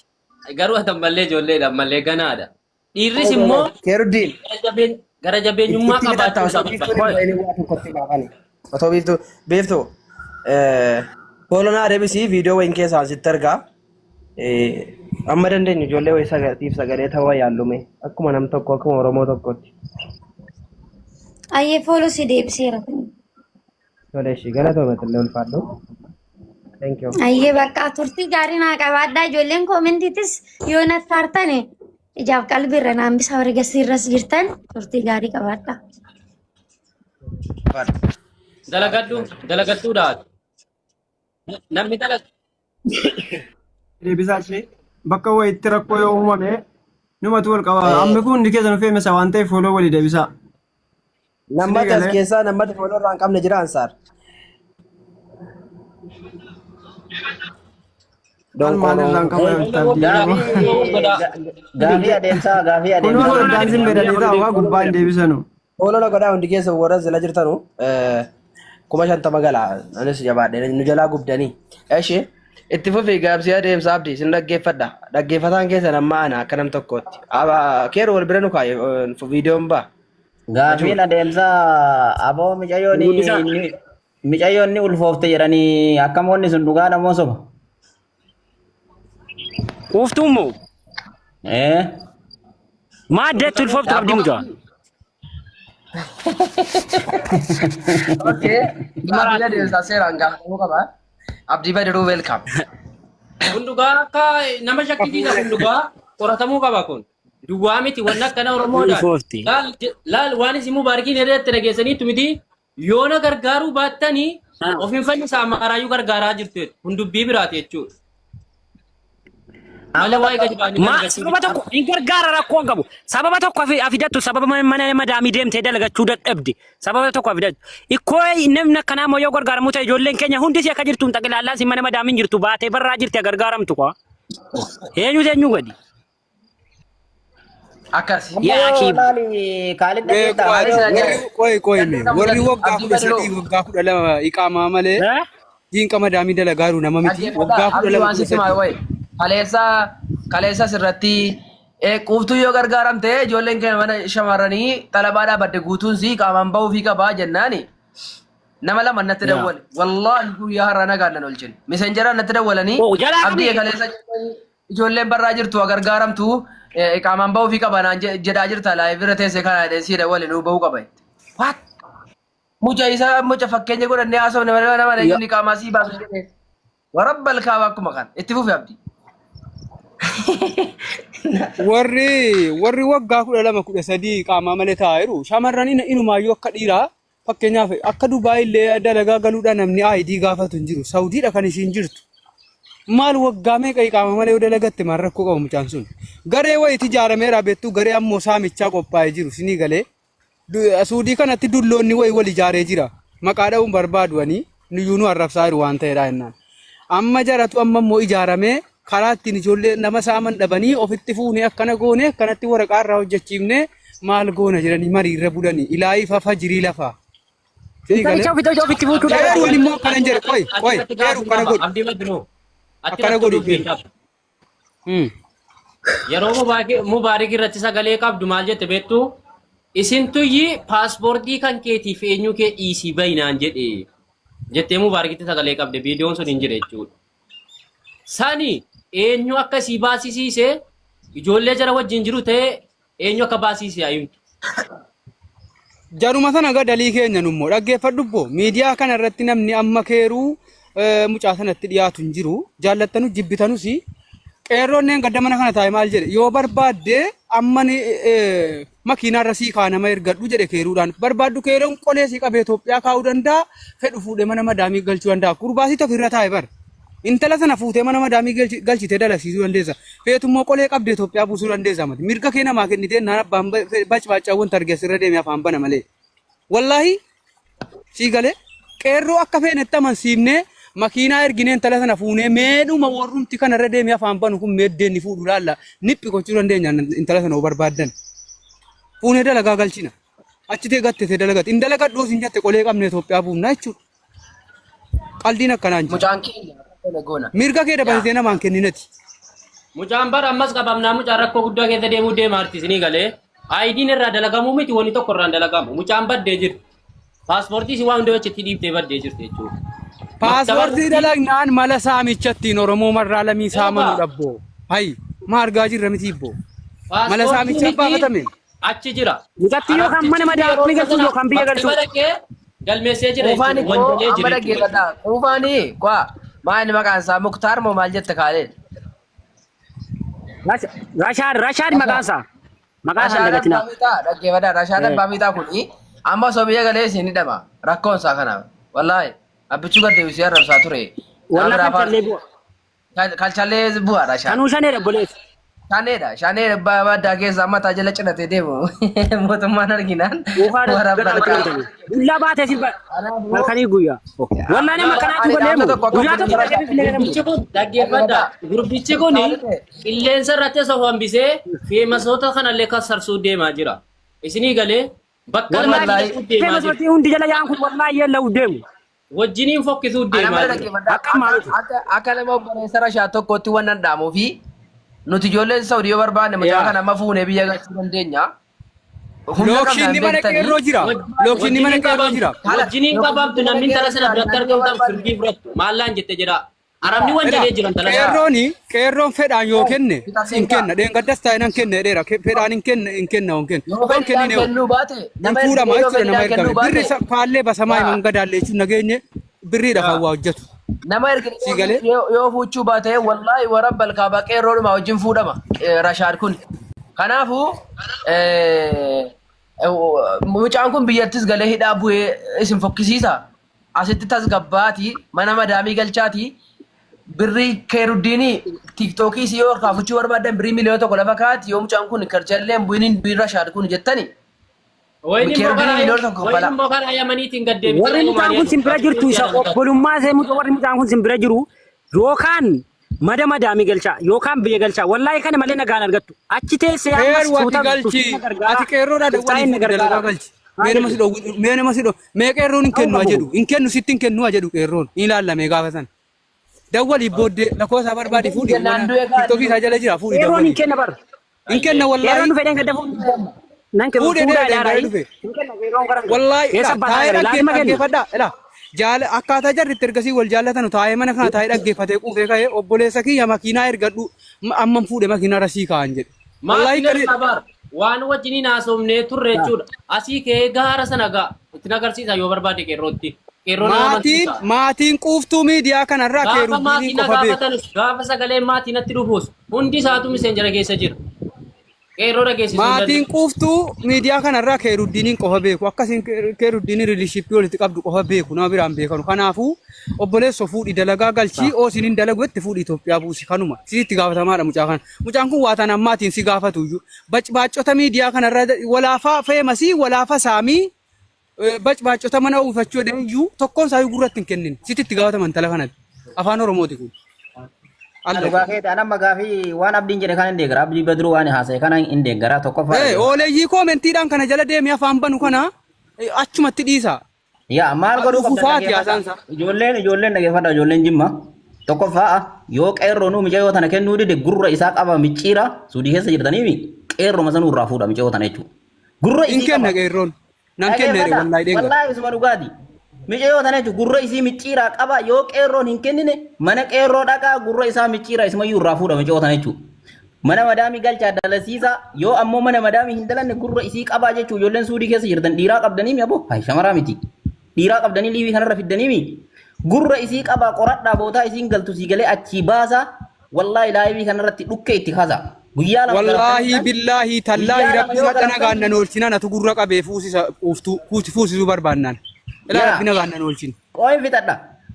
Garuu ati ammallee ijoolleedha ammallee ganaadha. Dhiirris immoo Keeruddiin gara jabeenyummaa itti fixatta qabaachuu osoo isaa biiftuun barbaada. hin bahin waa tokkotti baafani. Otoo biiftuu biiftuu koolonaa deebisii viidiyoo wayin keessaan sitti argaa. Amma dandeenyu ijoollee wayii sagatiif sagalee ta'uu yaallume akkuma nam tokko akkuma Oromoo tokkotti. Ayyee fooloo si deebiseera. Tole ishii galatoome illee ulfaadhu. Thank you. Ayyee bakka turtii gaarii naa qabaadhaa ijoolleen koomentiitis yoo natti aartane ijaaf qalbiirra naan bisa warri gasiirras jirtan turtii gaarii qabaadhaa. Dalagadhu dalagadhuudha. Namni dalagu. Deebisaa ishee bakka wayitti rakkoo yoo uumame numatu wal qaba. Ammi kun hundi keessan feemesa waan ta'eef fooloo walii deebisaa. Sinii Nammatti as galee. keessaa nammatti fooloo irraa hin qabne jira Ansaar. An maalirraan Donqooroo. qabu yaabta abdii Gaafii gaafii adeemsaa gaafii Kunoo adeemsaa. soddaan sin bedanii taa'u waa gubbaan deebisanu. Fooloo na godhaa hundi keessa warra jala jirtanu 50,000 gala anis jabaadhe nu jalaa gubdanii. Eshi itti fufi gaabsii adeemsa abdii sin dhaggeeffadha. Dhaggeeffataan keessan amma ana akka nam tokkootti. Keeroo wal bira nu kaaye viidiyoon ba'a. Gaafiin adeemsaa aboo micayyoon Guddisaa. micayyoon ni ulfoofte jedhanii akkam wanni sun dhugaa namoo soba. Quuftuun moo? Eh. Maaddeetti ulfooftu qabdi mucaa. Okay. Gaaffiin adeemsaa seeraan gaafatamuu qaba. Abdii Badiruu welcome. Kun dhugaa akka nama shakkisiisa kun dhugaa qoratamuu qaba kun. Duwwaa miti wanni akkana Oromoodhaan. Ulfoofti. Laal laal waan isin mubaarakiin herreetti dhageessaniitu miti yoona gargaaruu baattanii of hin fannisaa Amaaraayyuu gargaaraa jirtu jechuudha. Kun dubbii biraati jechuudha. Malee waa'ee gadi baanii Ma dalagachuu sababa miti. tokko hin gargaara rakkoo hin qabu. Sababa tokko afidattu sababa mana madaamii deemtee dalagachuu dadhabde. Sababa tokko afidattu. Ikkoo namni akkanaa immoo yoo gargaaramu ta'e ijoolleen keenya hundi si akka jirtu hin xaqilaallaan si mana madaamiin jirtu baatee barraa jirti gargaaramtu kwa. Eenyutu eenyu gadi? Akkas. Amma Yaa yoo akii laali kaalid Mee dhageettaa qo'aa malee Anis warri qoy qoy mee warri waggaa Abdii kudha Badiruu. sadii waggaa kudha lama iqaamaa malee Eh? diinqa madaamii dalagaaru nama miti Dhaggeeffadhaa waggaa kudha abdii lama waan kudha sitti himaa sadii. wayi. Kaleessa kaleessa sirratti quuftuu yoo gargaaramte ijoolleen keenya mana shamarranii xalabaa dhaabadde guutuun sii qaamaan bahuufii qabaa jennaani. Nama lama natti Yaa. dawwale. Wallaahi guyyaa har'aa nagaan nan oolchine. Misenjera natti dawwalanii Oh, jalaa abdii qabi. kaleessa ijoolleen barraa jirtu haa gargaaramtu qaamaan bahuufii qaba naan jedhaa jirta laayif irra teessee kana jedheen sii dawwale nuu bahuu qaba. What? Muca isa muca fakkeenya godhannee haasofne malee nama inni qaamaa sii baasu jedhee. Warabbal kaaba akkuma kan itti fufi abdii. Warri waggaa 12 13 qaamaa malee taa'aa jiru shamarran inumaayyuu akka dhiiraa fakkeenyaaf akka Dubaay illee dalagaa galuudhaan namni ID gaafatu hin jiru. Saudiidha kan isiin jirtu. Maal waggaa meeqa qaama malee yoo dalagatte maal rakkoo qaba mucaan sun. Garee wayiiti ijaarameera beektu garee ammoo saamichaa qophaa'ee jiru sinii galee. Suudii kanatti dulloonni wayii wal ijaaree jira. Maqaa dha'uun barbaadu ani nuyyuu nu arrabsaa jiru waan ta'eedha jennaan. Amma jaratu amma immoo ijaaramee karaa ittiin ijoollee nama saaman dhabanii ofitti fuunee akkana goone akkanatti waraqaa irraa hojjechiifnee maal goona jedhanii marii irra bulanii ilaayii fafa jirii lafaa. Sii galee? Intalicha ofitti ofitti fuuchuu Qeerroon danda'a. immoo akkana hin jedhe qoy Ati qoy irratti qeerroo gaafii akkana qaba. godhi Abdii Badiruu. Ati akkana rakkoo godhi dubbii qeerroo. qaba. Yeroo Mubaarik irratti sagalee qabdu maal jette beektu? Isin tuyyi paaspoortii kan keetii fi eenyu kee dhiisii bayi naan jedhe jettee Mubaarikitti sagalee qabde viidiyoon sun hin jire jechuudha. Sani eenyu akka sii baasisiise ijoollee jara wajjin jiru ta'ee eenyu akka baasiise haa himtu. Jaruma sana gadalii keenya nummoo dhaggeeffadhu bbo miidiyaa kana irratti namni amma keeruu mucaa sanatti dhiyaatu hin jiru jaallattanu jibbitanus qeerroonneen gadda mana kana taa'e maal jedhe yoo barbaadde amma ni makiinaa irra sii kaa nama ergadhu jedhe keeruudhaan barbaaddu keeroon qolee sii qabee Itoophiyaa kaa'uu danda'a fedhu fuudhee mana madaamii galchuu danda'a gurbaasii ofirra taa'e bar Intala sana fuutee mana madaamii galchitee dalagsiisuu dandeessa. Feetummoo qolee qabdee Itoophiyaa buusuu dandeessa mati. Mirga kee namaa kennitee naan abbaan bacbaacaa wanta arge asirra deemee afaan bana malee. Wallaahi sii galee qeerroo akka feenetti amansiifnee makiinaa erginee intala sana fuunee meedhuma warrumti kanarra deemee afaan banu kun meeddeen ni fuudhu laalla niphi gochuu dandeenya intala sana yoo barbaaddan. Fuunee dalagaa galchina. Achi tee gatte tee dalagatti. Hin dalagadhu osoo hin jette qolee qabne Itoophiyaa buufna jechuudha. Qaldiin akkanaa hin jiru. Mucaan keenya kana goona. Mirga kee dabarsitee namaan kenninati. Mucaan bara ammas qabamnaa mucaan rakkoo guddaa keessa deemuu deema artiisni galee. Aayidiin irraa dalagamuu miti wanni tokko irraan dalagamu. Mucaan baddee jirti. Paaspoortii si waan hunda achitti dhiibtee baddee jirti jechuudha. Paaspoortii dalagnaan mala saamicha ittiin Oromoo marraa lamii saamanu dhabboo. Hayi maa argaa jirra miti ibboo. Mala Paaspoortii saamichaa miti baafatame. achi jira. Mucattii yookaan mana Arabtichi yeroo madaamii galchuu sana yookaan biyya bakka galchuu. dhaqee galmeessee jira Quufaan jechuudha. ikkoo Wanjalee amma jira jechuudha. dhaggeeffadhaa. Quufaani kwa maal inni maqaan isaa Muktaar moo maal jette kaaleen? Rashaad Rashaad maqaan isaa. Maqaa isaa hin Rashaad dagatinaa. Abbaa Fiixaa dhaggeeffadhaa. Rashaad Abbaa Fiixaa kuni amma osoo biyya galee isin hidhama. Rakkoon isaa kana. Wallaahi abbichuu gad deebisee arrabsaa ture. Nama Wallaa biraa kan callee bu'a. faarsu. Kalchallee bu'a Rashaad. Kanuu shanee obboleessa. Shaneedha. Shanee baddaa keessa mataa jala cinatee deemu. Mootummaan arginaan waraabba. Dullaa baatee sirba halkanii guyyaa. Wallaan nama kanaatu godheemu. Guyyaa tokko dhaqee finfinnee ganamu. Gurbichi kun dhaggeeffadha. Gurbichi kun qilleensa irratti osoo hambisee feemasoota kanallee kassarsuu deemaa jira. Isinii galee bakka lamatti Wallaahi hidhuu deemaa jira. feemasooti hundi jala yaa'an kun wallaahi yeella'uuf deemu. Wajjiniin fokkisuu Ana deemaa malee jira. dhaggeeffadha. Akka maaliiti? Akka nama obboleessa Rashaa tokkotti waan dhaamuu fi nuti ijoolleen Saudii yoo barbaanne mucaa Yaa. kana amma fuunee biyya galchuu dandeenya. Humna qabna Lookshinni hin mana beektanii. qeerroo jira. Lookshinni mana Wajjiniin qeerroo qabamtu. jira. Wajjiniin qabamtu namni intala sana biratti argamtan firdii fudhattu. Maallaan jette jedha. Arabni wan Edha, jedhee jiran tala sana. qeerrooni qeerroon fedhaan yoo kenne hin kenna. Dheengaddas taa'e nan kenne dheera. Fedhaan hin kenne hin kenna hin kenna. Yoo Yoo hin fedhiidhaan kennine hoo kennuu baate hin nama fuudhama ergee yoo jechuudha nama fedhiidhaan kennuu ergame. Birri baate faallee basamaa yaa himan gadaallee jechuun nageenye birriidha kan waa hojjetu. nama ergine Sii galee? yoo fuuchuu baate wallaahi warabba alkaabaa qeerroodhuma wajjin fuudhama Rashaad kun. Kanaafuu mucaan kun biyyattis galee hidhaa bu'ee isin fokkisiisa. Asitti tasgabbaati mana madaamii galchaati birrii keeruddiinii tiiktookii si yoo harkaa fuchuu barbaadan birrii 1,000,000 lafa kaa'aati yoo mucaan kun karchallee hin bu'in hin du'in Rashaad kun jettani. Wayni immoo Keeruddiinii karaa 1,000,000 wayni kaffala. immoo karaa Yamaniitiin gad deebitee Warri mucaan kun sin bira jirtu isa obbolummaa isee mucaa warri mucaan kun sin bira jiru yookaan mada madaamii galchaa yookaan biyya galchaa wallaahi kana malee nagaan argattu achi teessee ammas Qeerroo ati tuuta galchi. tuftiin na gargaara Ati qeerroodhaa tuftaan dawwalii na fuudhi dalagaa gargaara. galchi. Mee nama si dhowwu mee nama si dhowwu mee qeerroon hin kennu haa jedhu hin kennu sitti hin kennu haa jedhu qeerroon hin ilaallamee gaafa sana. Dawwalii booddee lakkoofsa barbaadi fuudhi Jennaan mana du'e kaan tiktookii isaa jala jira fuudhi Qeerroon hin dawwalii. kenna bar. Hin kenna Qeerroon wallaahi dhufe dheen gadda fuudhu. Nan kenna fuudhee fuudhaa dheedheen ilaalaa. gara dhufe. Hin kenna qeerroon gara dhufe. Wallaahi Keessa ilaa baasaa taa'ee gara laazima kenna. dhaggeeffadhaa ilaa jaala akkaataa jarri itti ergasii wal jaallatanu taa'ee mana kana taa'ee dhaggeeffatee quufee ka'ee obboleessa kiyya makiinaa ergadhu amman fuudhe makiinaa rasii kaa'an jedhe. Wallaahi Maatiin qaree irraa baar waan wajjiniin haasofnee turre jechuudha. Asii ka'ee gaara sana ga'a. Ittiin agarsiisa yoo barbaade qeerrootti. Qeerroo nama maatiin amansiisa. maatiin quuftuu miidiyaa kanarraa Gaafa keerubbiiniin maatiin na qofa beeku. gaafatanus gaafa sagaleen maatii natti dhufuus hundi isaatu miseenjara keessa jira. Qeerroo dhageessisuu hin Maatiin dandeessu. quuftuu miidiyaa kanarraa keeruddiiniin qofa beeku. Akkasiin keeruddiiniin riilishiippii walitti qabdu qofa beeku. Nama biraan beekanu. Kanaafuu obboleessoo fuudhi dalagaa galchii oo isin hin dalagu itti fuudhi Itoophiyaa buusi kanuma. Sitti gaafatamaadha mucaa kana. Mucaan kun waa tan ammaatiin si gaafatu iyyuu. Bacbaaccota miidiyaa kanarra walaafaa feemasii walaafa saamii bacbaaccota mana uwwifachuu jedhee iyyuu tokkoon isaa gurratti hin kennin. Sitti itti gaafatama intala kanatti. Afaan Oromooti kun. Alla. Dhugaa keeti an amma gaafii waan abdiin jedhe kana hin deeggara. Abdii Badruu waan haasa'e kana hin deeggara. Tokkoffaa Ee, dhaggeeffadhu. ooleyyii koomentiidhaan kana jala deemee afaan banu kana achumatti dhiisa. Yaa maal godhuu Dhufu qabdan faati dhaggeeffadha. haasaan isaa. Ijoolleen ijoolleen dhaggeeffadha ijoolleen jimma. Tokkoffaa yoo qeerroo nuu mucayyoo tana kennuu dide gurra isaa qaba micciira suudii keessa jirtaniimi qeerroma sanuu irraa fuudha mucayyoo tana jechuudha. Gurra Hin isii kenna qaba. qeerroon. Nan kenna jedhe Dhaggeeffadha. wallaahi dheengadha. Wallaahi isuma dhugaati. Mucayyoo tana jechuun gurra isii micciiraa qaba yoo qeerroon hin kennine mana qeerroo dhaqaa gurra isaa micciiraa isumayyuu irraa fuudha mucayyoo tana jechuudha. Mana madaamii galchaa dalasiisaa yoo ammoo mana madaamii hin dalanne gurra isii qabaa jechuun ijoolleen suudii keessa jirtan dhiiraa qabdanii mi aboo hay shamaraa miti dhiiraa qabdanii liivii kanarra fiddanii mi gurra isii qabaa qoradhaa bootaa isiin galtu sii galee achii baasaa wallaahi laayivii kanarratti dhukkee itti kaasaa guyyaa lama Wallaahi garaftanii billaahi tallaahi guyyaa lama rabbi yoo madda garaftanii nagaan nan oolchinaan atu gurra qabee fuusisa quuftuu fuusisuu barbaannaan. Ilaa yaa rabbi nagaan nan oolchin. Qooyin fixadha.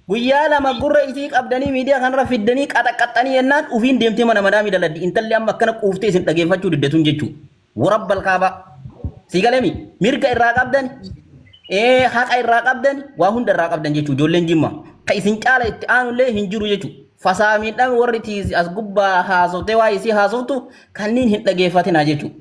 Guyyaa lama gurra isii qabdanii miidiyaa kanarra fiddanii qaxaqqaxxanii jennaan ufiin deemtee mana madaamii daladdi. Intalli amma akkana quuftee isin dhageeffachuu didde tun jechuu. Warabbal kaabaa. Sii galemi mirga irraa qabdan haqa irraa qabdan waa hunda irraa qabdan jechuu ijoolleen jimma. Ka isin caala itti aanullee hin jiru jechuu. Fasaa miidhame warri as gubbaa haasoftee waa isii haasoftu kanneen hin dhageeffatinaa jechuu.